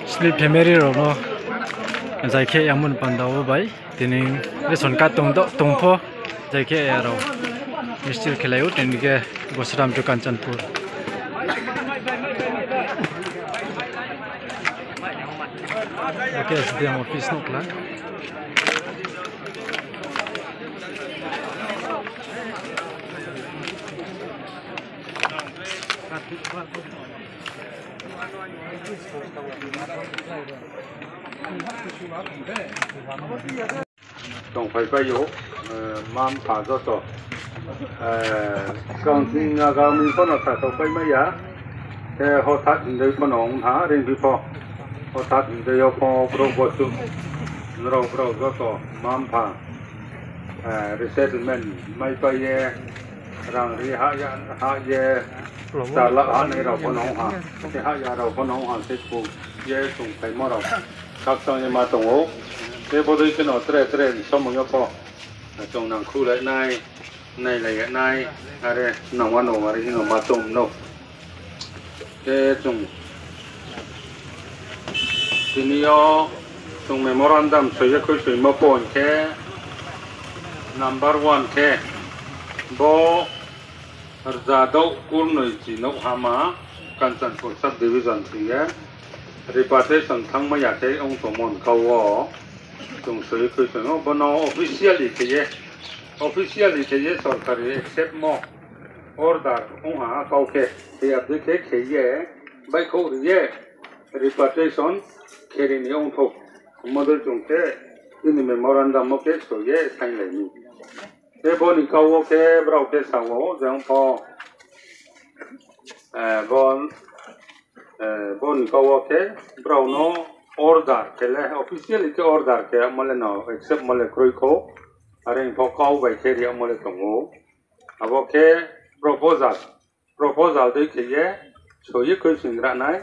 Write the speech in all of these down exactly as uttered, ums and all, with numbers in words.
Slip family rao no zai khe yamo ni panda wo bai tini ration card tong do tong pho zai khe ya rao mischil khelai ou tini khe Bosram to Kanchanpur. Oke, S D M office no khla. Tongphai pai ou, eh, mma mpha joto. Eh, skang sing agami pho no sa tongpai mai ya. Khe hothat hingdei pho no ong ha, ring bi pho. Hothat hingdei yo pho brouh bosu. Nrao brao joto mma mpha, eh, resettlement mai pai ye, rang ri ha ya, ha ye, chala ha nai rao pho no ong ha. Khe ha ya rao pho no ong ha, se khe ye chung phaimo rao. Khakchang ye ma tong ou. Khe bodei khe no tre tre ni somoi yo pho chung nangkhu lai nai, nailai ya nai, are nangma no are hing no ma tong no. Khe chung tini yo chung memorandum soi ye khuisoimo point khe number one khe bo rzadouh kurnoi chi nouhhama Kanchanpur sub division sing ye repatriation thanngmai ya khe ong tongmo ni kau wo chung soi ye khuisoimo, bo no officially khe ye, officially khe ye sorkari accept mo order ong ha kau khe, khe abdei khe khe ye baihkhouh ri ye repatriation khe ri ni ong thou. Model chung khe chini memorandum wo khe soi ye sainglai mi. Khe bo ni kau wo khe brao khe sa wo, je ong pho, eh, bo, eh, bo ni kau wo khe brao no order khe le, officially khe order khe yagmo le no accept mo le kroi khou, are pho kau bai khe ri yagmo le tong ou. Abo khe proposal, proposal dei khe ye soi ye khuisoing ra nai,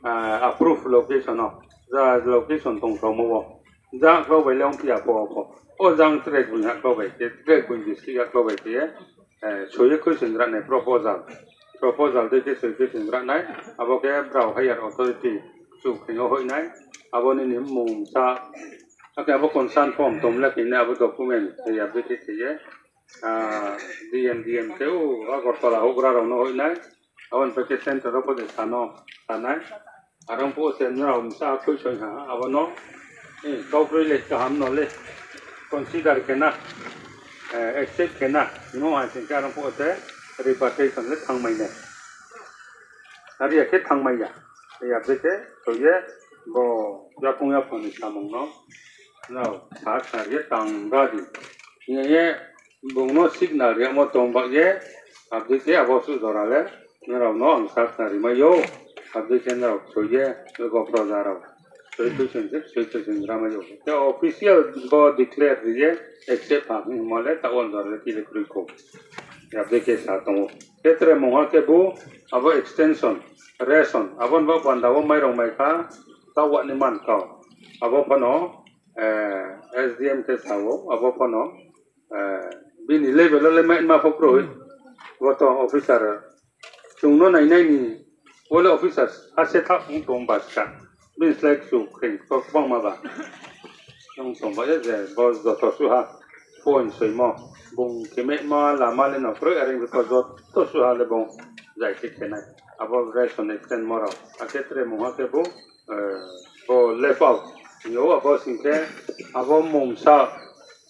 ah, approve location no, ja location tongsaomo wo, jang klau bai le ongphi ya pho pho, o jang tre kboi ha klau bai khe, tre kboi district ha klau bai khe ye, eh, soi ye khuisoing ra nai proposal, proposal dei khe soi khuisoing ra nai, abo khe brao higher authority chu khe yo hoih nai, abo nini mmung sa, akhe abo concern form tong le khe nai, abo document khe ya dei khe khe ye, ah, D M, D M khe o Agartala houhgra rao no hoih nai, abo ni pai khe center wo pho de sa no sa nai. Are ong phuh se nrao bsa khuisoing ha, abo no, eh, kau kroi le kaham no le consider khe na, eh, accept khe na, no ha sing khe are ong phuh se repatriation le thanngmai nai. Are ya khe thanngmai ya. Ya de khe, to ye, bo yakoung yaphang ni samung no, nrao sa khna ri ye tang ra di. Hing ye, bung no signal ri yagmo tong ba ye, abdei khe abo suh jora le, nrao no ang sa khna ri mai ou, abdei khe nrao soi ye, bo proja rao, soi khuisoing se, soi khuisoing ra mai ou. Khe official bo declare ri ye, accept ha hingmo le, taoh wo jora le kile kroi khou. Abdei khe sa tong ou. Khe tre mungha khe bo, abo extension, ration, abo ni bo panda wo mairong mai kha, taoh wa ni man kau. Abo pho no, eh, S D M khe sa ou, abo pho no, eh, bini level wo le mai ma pho kroi. Bo to officer, chung no nainai ni, bo le officer, ha se thaoh ong tong ba ska. Bini slái kchu khe kau kbangma ba. Ong tong ba ye je, bo joto suh ha, phone soimo, bung khe mai ma lama le no kroi, are pho joto suh ha le bung zai khe khe nai. Abo ration extend mo rao, akhe tre mungha khe bo, eh, bo left out. Hing ou abo sing khe, abo mungsa,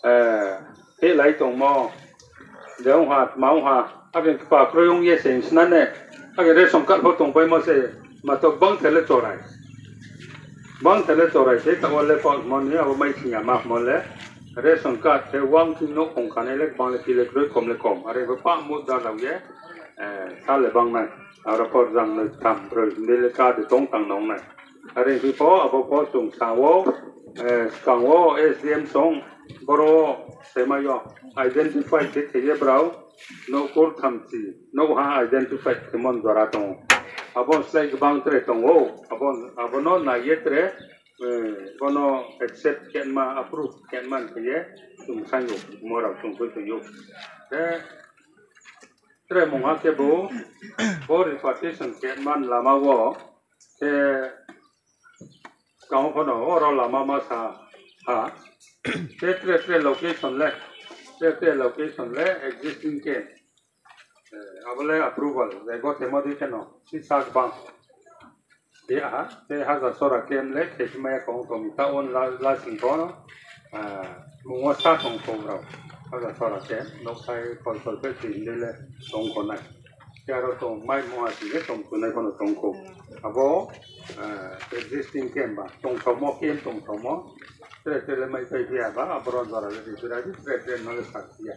eh, phehlai tongmo, de ong ha, tma ong ha, akhe kpa kroi ong ye se hing sna ne, akhe ration card pho tongpaimo se, mato bangther le chorai. Bangther le chorai se, taoh wo le pahmo ni, abo mai sing ya ma mo le, ration card khe uang thing no khong khanai le, bang le kile kroi, kom le kom, are pho pahmo da rao ye, eh, sa le bang nai, aro pho rang noi tham broi, hing de le ka de tong tang nong nai. Are phi pho, abo pho chung sa wo, eh, skang wo S D M song, boro se mai yo, identify khe khe ye brao, nouhkur thamchi, nouhha identify khe mon jora tong ou. Abo slái gbang tre tong ou, abo, abo no nai ye tre, eh, bono accept khe ma, approve khe ma khe ye, chung saing ou, mo rao chung poi tong ou. Eh, Tre mungha khe bo, bo repatriation khe man lama wo, khe skang pho no oro lama ma sa ha. Khe tre tre location le, tre tre location le existing khe, eh, abo le approval, jai bo khe ma di khe no, si sak bang. Khe aha, khe Hajasora camp le khe si maya kong tong ta on la, la sing pho no, ah, mung wo sa tong tong rao. Hajasora camp, nok sai kol kol khe si hindui le tong kho nai. Khe aro tong mai mungha sing le tong tunai pho no tong kho. Abo, ah, existing camp ba, tong thaomo camp tong thaomo. Tre tre le mai pai phi ya ba, aboro jora le di phi ra di, tre tre no le sa phi ya.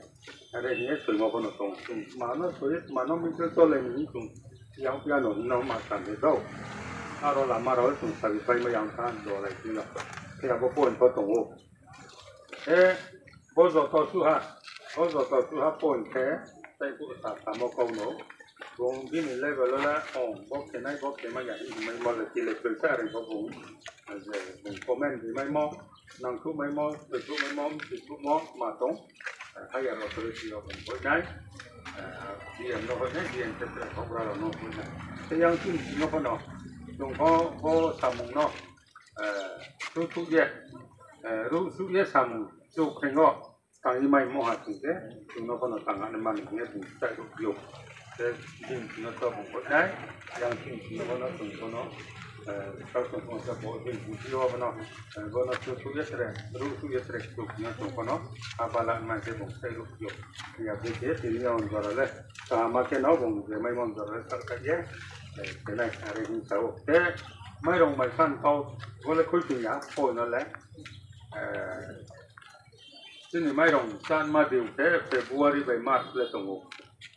Are hing ye soimo pho no tong. Chung mano soi, mano mui khe chole ni chung. Yang pia no, no ma sa de dou. Aro lama rao chung sabi pai ma yang tha, do lai phi no. Khe abo point pho tong ou. E, bo joto suha, bo joto suha point khe, tai ku sa samo kau no. Bung bini level wo le, ong, bo khe nai, bo khe mai ya, hing mai mo le, kile khe sa ri bo bung. Je, bung comment di mai mo, nang thu mai mo, tui thu mai mo, tui thu mo, ma tong. Higher authority rao bung hoih nai. Eh, D M no hoih nai, D M khe tre kau bra rao no hoih nai. Te yang chini sing yo pho no, chung pho, bo samung no, eh, ruh suh ye, eh, ruh suh ye samung, chu kheng o, tang ye mai mo ha sing khe, chung no pho no tang ha nai mani hing ye bung chai ruh yo. Te bini sing yo to bung hoih nai, yang chini sing yo pho no, chung pho no, eh, kau chung pho no sa bo bini sing yo pho no, eh, bo no chu suh ye tre, ruh suh ye tre, chu kheng o chung pho no, ha bala nai khe bung chai ruh yo. Ya bo khe tini yo on jora le, kaham ma khe no bung je mai mo on jora le, sal kha ye, eh, khe nai, are hing sa ou. Te, mairong mai khan kau, bo le khui tong ya, pho no le, eh, chini mairong chan ma diu khe February bai March le tong ou.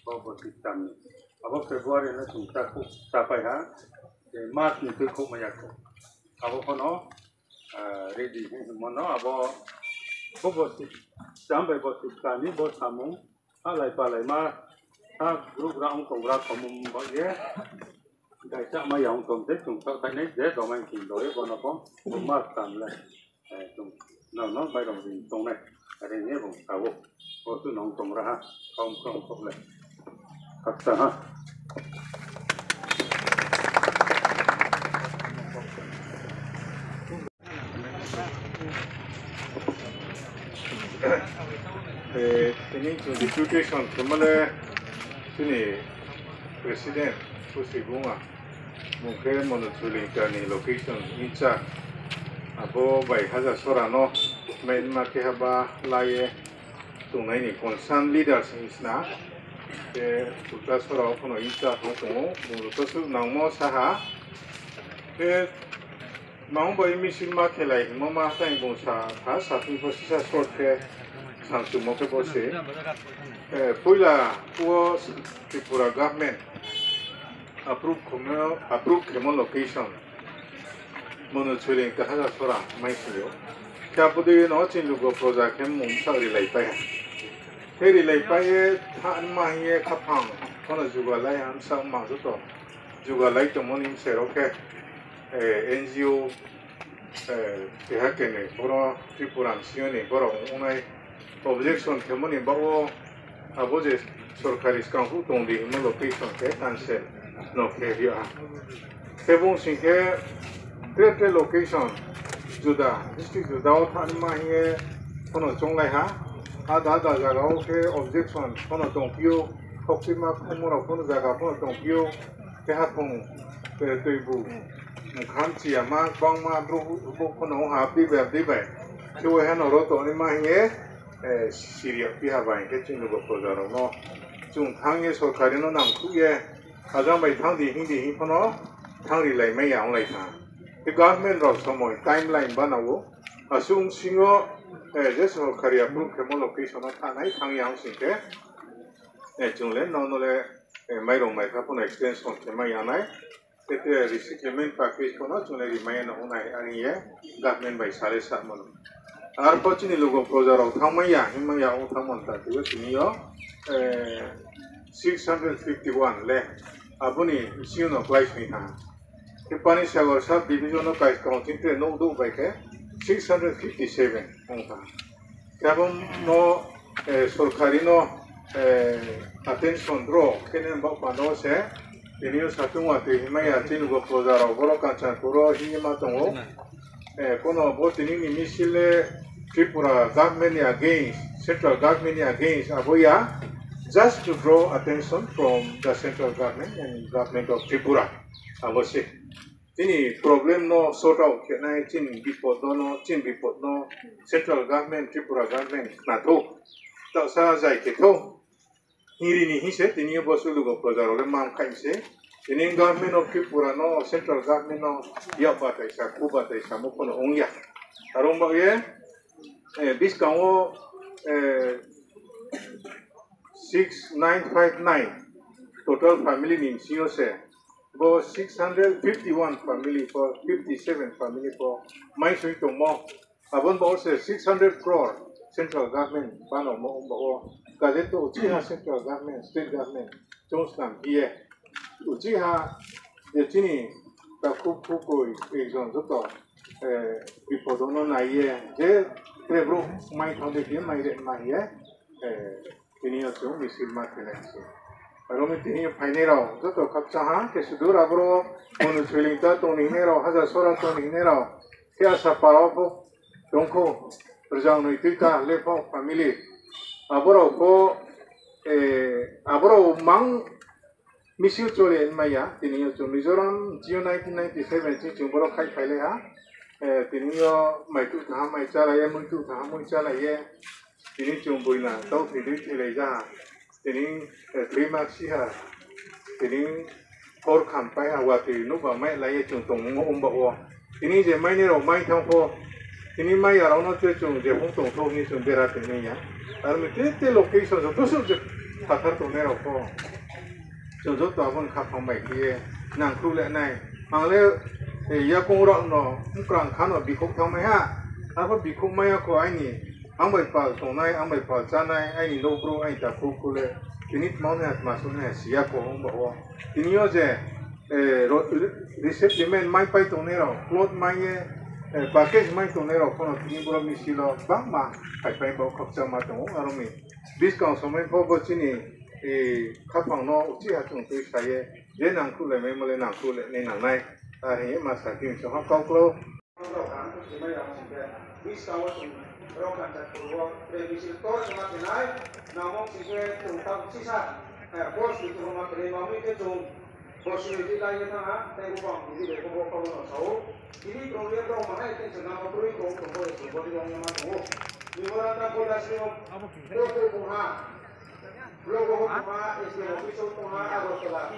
Bo bo system ni. Abo February no chung chá khu, chá pai ha. Je March ni tui khu mai ya khu. Abo pho no, ah, ready hing hingmo no, abo bo bo si, cham bai bo si kani bo samung, ha lai pa lai ma, ha group ra ong tong ra tong mung ba ye, dai chá ma ya ong tong de, chung chá khai nai, je do mai king do ye, bo no pho, bo March tam le. Eh, chung, no, no, mairong ring tong nai. Are hing ye bung sa ou. Bo tu nong tong ra ha. Kau mkhrong kau le. Khaksa ha. Eh, tini chung deputation khe ma le chini president, Pusi Bungma. Bung khe Monu Chulingta ni location in charge. Abo bai Hajasora no main ma khe haba la ye tongnai ni concern leaders hing sna. Khe Kutasora wo pho no in charge ong tong ou, bung joto suh nangmo sa ha. Khe nang bai misil ma khelai hingmo ma tang bung sa ha, sa thing pho sisa short khe samchumo khe bo se. Eh, poila wo Tripura government approve khemo, approve khemo location Monu Chulingta Hajasora mai sing ou. Khe abo dei no chini lugo proja khe mung sa rilai pai ha. Khe rilai pai ye thanma hing ye khaphang pho no jugalai ha, bsa ma joto jugalai tongmo ni bsero khe, eh, N G O, eh, keha keni boro Tripura ni sing yo ni borok ong nai objection khemo ni baoh wo abo je sorkari skang phuh tong di hingmo location khe cancel no khe ri ha. Khe bung sing khe tre tre location juda, district juda wo thanma hing ye pho no chounglai ha. Ada ada zaga wo khe objection pho no tongphi ou, khokchima khongmo rao pho no zaga pho no tongphi ou, khe haphung, eh, tuibu, mkham chiyama, gbangma brouh, brouh pho no ong ha, abdi bai, abdi bai. Khe waiha no ro tongnaima hing ye, eh, siri yagphi ha ba hing khe chini lugo proja rao no. Chung thanng ye sorkari no nangkhuh ye, ajang bai thanng di, hing di, hing pho no thanng rilai mai ya onglai tha. Khe government rao somoi, timeline bana ou. Asuh bsing yo, eh, je sorkari approve khemo location no thanng nai, thanng ya ong sing khe, eh, chung le no no le, eh, mairong maikha pho no extension khe mai ya nai. Khe tre resettlement package pho no chung le rimai ya no ong nai, are hing ye government bai sa le samo no. Arpho chini lugo proja rao thanngmai ya, hingmai ya ong thanngmo ni ta tei o tini yo, eh, six hundred fifty one le, abo ni bsing yo no kláisoi thanng ha. Khe Panisagar sub division no kaiskang thing tre nouh douh bai khe six hundred fifty seven ong thanng ha. Khe abo no, eh, sorkari no eh, attention ro khe nai baoh panda wo se, tini yo satung wa tui himai ya chini bo proja rao boro Kanchanpur wo hing ye ma tong ou. Eh, kono bo tini ni misil le Tripura government ni against, central government ni against abo ya, just to draw attention from the central government and government of Tripura. Abo se. Chini problem no sort out khe nai, chini bipod no, chini bipod no central government, Tripura government khna thou. Taoh sa zai khe thou. Hingri ni hing se, tini yo bo sulugo proja rao le mam khai se. Tini government of Tripura no, central government no, yak batai sa, khu batai samo pho no ong ya. Aro ong baoh ye, eh, buskang wo, eh, six nine five nine total family ni bsing yo se, bo six hundred fifty one family pho, fifty seven family pho, mai soi tongmo. Abo ni baoh wo se six hundred crore central government bano mo ong baoh wo. Kaje to uchih ha central government, state government, chung snam phi ye. Uchih ha je chini takhu khukoi ekjon joto, eh, bipod no nai ye, je tre brouh mai thang de khe mai re ma ye, eh, tini yo chung misil ma khe nai se. Aro mi tini yo phainai rao joto khakchang ha, khe sudur aboro Monu Soilingta tong ni hingnai rao, Haja Sora tong ni hingnai rao, khe Asapara wo pho tongkhou, Rzangnoi Tuita le pho family. Abo rao pho, eh, abo rao mang misil chole maya, tini yo chung Mizoram chini yo nineteen ninety seven chini chung boro khai phailai ha. Eh, tini yo mai tuh thaha mai chálai ye, mui tuh thaha mui chálai ye. Tini chung boina tau thoi dei thoilai ja ha. Tini, eh, thoi maksi ha. Tini hor kham pai ha, watoi nouhba mai lai ye chung tongmo ong baoh wo. Tini je mai nai rao mai thang pho. Tini mai ya rao no tei chung je hung tong thou hing chung bera tong nai ya. Aro mi tei tei location joto suh je phathar tongnai rao pho. Chung joto abo ni khaphang bai khe ye nangkhruh le nai. Ang le, eh, yakoung rao no, mkrang kha no bikhouh thanngmai ha. Arphuh bikhouh mai ya kho aini, ang bai pal tongnai, ang bai pal chánai, aini nouh brouh, aini takhu khu le. Tini tma nai ha, tma suh nai ha, si ya kho ong baoh wo. Tini yo je, eh, ro-, re-, resettlement mai pai tongnai rao, plot mai ye, eh, package mai tongnai rao pho no tini boro misil wo bangma phaipai baoh khakchangma tong ou, aro mi. Buskang somoi pho bo chini, eh, khaphang no uchih ha chung tui sa ye, je nangkhruh le maimo le nangkhruh le nai nangnai. Are hing ye ma sa khe chung ha kau klo. Buskang wo chung rao Kanchanpur wo, eh, misil tor se ma khe nai, nangmo sing khe chung tau sisa, eh, post ni chung ma khe nai, ma mi khe chung Bo sini di lai ye thanng ha, tei bo bang di bai bo bo kau no sa ou. Tini tong ye tong ma hai tei se nang bo kroi tong tong bo ye se bo di long ye ma tong ou. Memorandum bo da sini o. Bo bo bung ha. Bo bo bung ha, S D M office o tong ha, Agartala.